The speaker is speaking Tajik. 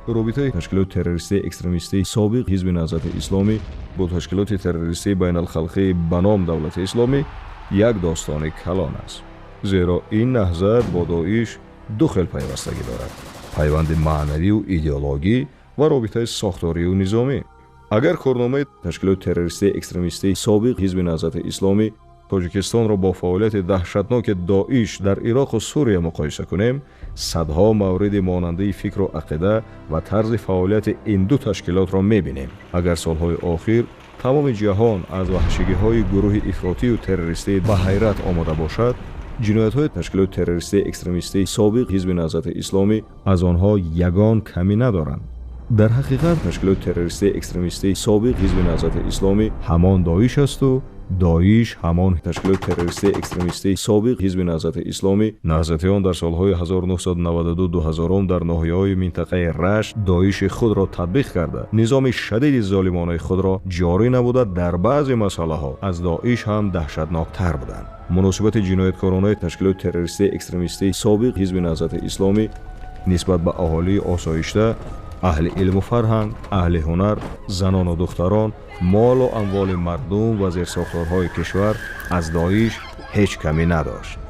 Робитаи ташкилоти террористии экстремистии собиқ Ҳизби Наҳзати Исломӣ бо ташкилоти террористии байналхалқӣ ба ном Давлати Исломӣ як достони калон аст, зеро ин наҳзат бо Доиш ду хел пайвастагӣ дорад: пайванди маънавию идеологӣ ва робитаи сохторию низомӣ. Агар корномаи ташкилоти террористии экстремистии собиқ Ҳизби Наҳзати Исломӣ Тоҷикистонро бо фаъолияти даҳшатноки Доиш дар Ироқу Сурия муқоиса кунем, садҳо мавриди монандаи фикру ақида ва тарзи фаъолияти ин ду ташкилотро мебинем. Агар солҳои охир тамоми ҷаҳон аз ваҳшигиҳои гурӯҳи ифротию террористӣ ба ҳайрат омода бошад, ҷиноятҳои ташкилоти террористии экстремистии собиқ Ҳизби Наҳзати Исломӣ аз онҳо ягон камӣ надоранд. Дар ҳақиқат, ташкилоти террористии экстремистии собиқ Ҳизби Наҳзати Исломӣ ҳамон Доиш асту Доиш ҳамон ташкилоти террористии экстремистии собиқ Ҳизби Наҳзати Исломӣ. Наҳзатиён дар солҳои 1992-2000 дар ноҳияҳои минтақаи Рашт Доиши худро татбиқ карда, низоми шадиди золимонаи худро ҷорӣ намуда, дар баъзе масъалаҳо аз Доиш ҳам даҳшатноктар буданд. Муносибати ҷинояткоронаи ташкилоти террористии экстремистии собиқ Ҳизби Наҳзати Исломӣ нисбат ба аҳолии осоишта, аҳли илму фарҳанг, аҳли ҳунар, занону духтарон, молу амволи мардум ва зерсохторҳои кишвар аз Доиш ҳеҷ камӣ надошт.